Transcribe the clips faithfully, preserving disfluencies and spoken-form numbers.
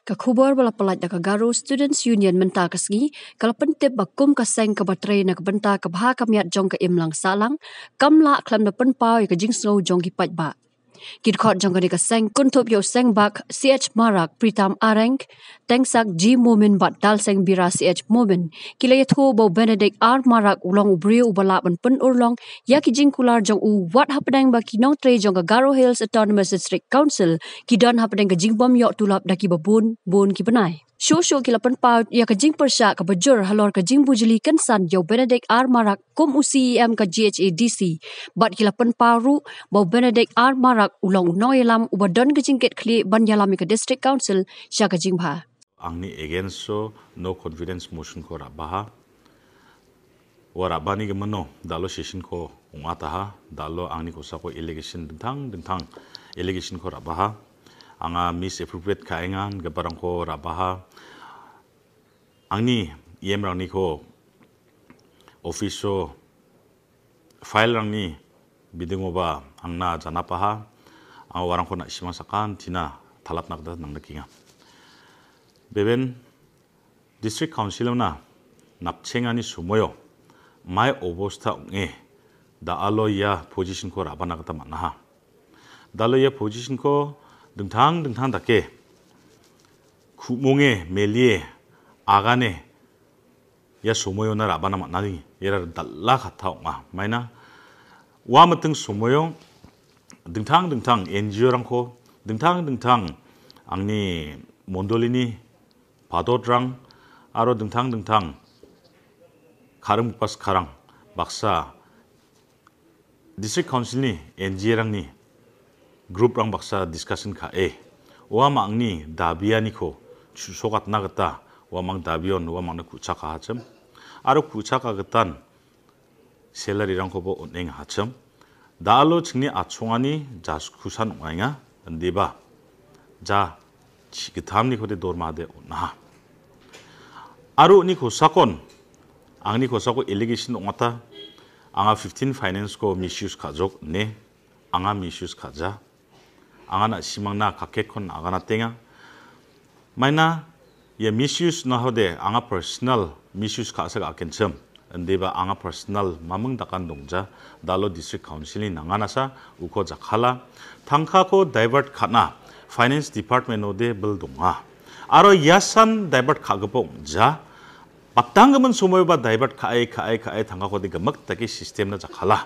Ka khubor ba la pyllait da ka Garo Students Union mynta ka sngi, ka la pyntip ba kum ka seng kaba trei na ka bynta ka bha ka miat jong ka imlang sahlang, kam lah khlem da pynpaw ïa ka jingsngew jong ki paidbah. Ki dkhot jong kane ka seng kynthup ïa u Sengbak C H Marak, Pritam Areng, Tengsak G Momin bad Dalseng Bira C H Momin, ki la ïathuh ba u Benedict R Marak u long u briew uba lah ban pynurlong ïa ki jingkular jong u, wat hapdeng ba ki nongtrei jong ka Garo Hills Autonomous District Council ki don hapdeng ka jingbym ïoh tulop da kiba bun bun ki bnai. Shuh shuh ki la pynpaw ïa ka jingpyrshah kaba jur halor ka jingbujli kynsan ïa u Benedict R Marak kum u C E M ka G H A D C. Bad ki la pynpaw ruh ba u Benedict R Marak u long u nongïalam uba don ka jingkitkhlieh ban ïalam ïa ka District Council sha ka jingbha. Ang ni against so no confidence motion ko rah bha ha. Wa rah bha ni ka mano, da lo session ko ong ata ha, da lo ang ni ko sa ko allegation dengthang dengthang allegation ko rah bha ha. Anga misappropriate ka engan ka barang ko rah bha ha. Ang ni iem rang ni ko office so file rang ni biding uba ang na jana paha, ang warang ko na simang sakan tina thalat nak da nang da kinga. Beben District Council na napcheng ani sumoyo mai obostha ong e da alo ya position ko raba na kata manaha. Da alo ya position ko dengthang dengthang dake khumong e melie agane ya sumoyo na raba na manani ya ra dalla kata ong a maina wa mateng sumoyo dengthang dengthang N G O rang ko dengthang dengthang angni mondolini padot rang aro dengthang dengthang kharang pas kharang baksa District Council ni N G O rang ni group rang baksa discussion ka e wa ma angni dabia ni ko sokat na kata wa mang dabion wa mang na kuchaka hachem aro kuchaka katan salary rang ko bo oneng hachem da alo chingni achongani jas kusan ongainga ndiba ja chi githam ni ko de dorma de onaha. Aro ni ko sakon ang ni ko sako allegation ong ata anga fifteen finance ko misuse ka jok ne anga misuse ka ja anga na simang na ka kek kon anga na tenga maina ya misuse na hode anga personal misuse ka sa ka kenchem ndiba anga personal mamang dakan dong ja da lo District Council ni nanga nasa uko jakhala thangka ko divert khana finance department ode bel donga aro yasan divert kha gepong ja patang gemen sumoy ba divert kha ai kha ai kha ai thangka ko de gemek taki system na jakhala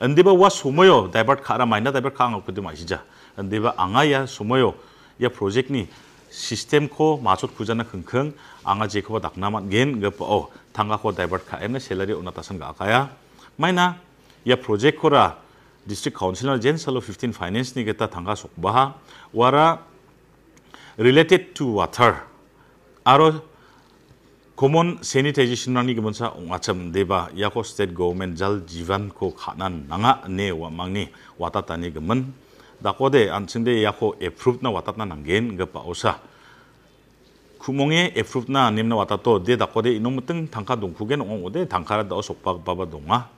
ndiba wa sumoyo divert kha ra maina divert kha anga kudu mai sija ndiba anga ya sumoyo ya project ni system ko machot kujana khengkheng anga je ko dakna mat gen gepa o thangka ko divert kha emne salary ona tasan ga kaya maina ya project ko ra District Council na jen salo fifteen finance ni kita thangka sok baha wara related to water aro common sanitization nang ni gemensa ong acham deba yako state government Jal Jeevan ko khanan nanga ne wa mangni wata tani gemen dako de ansing de yako approve na watat na nanggen gepa osa khumong e approve na nim na wata to de dako de inong meteng thangka dongkhu gen ong ode thangka da osok pa ba ba donga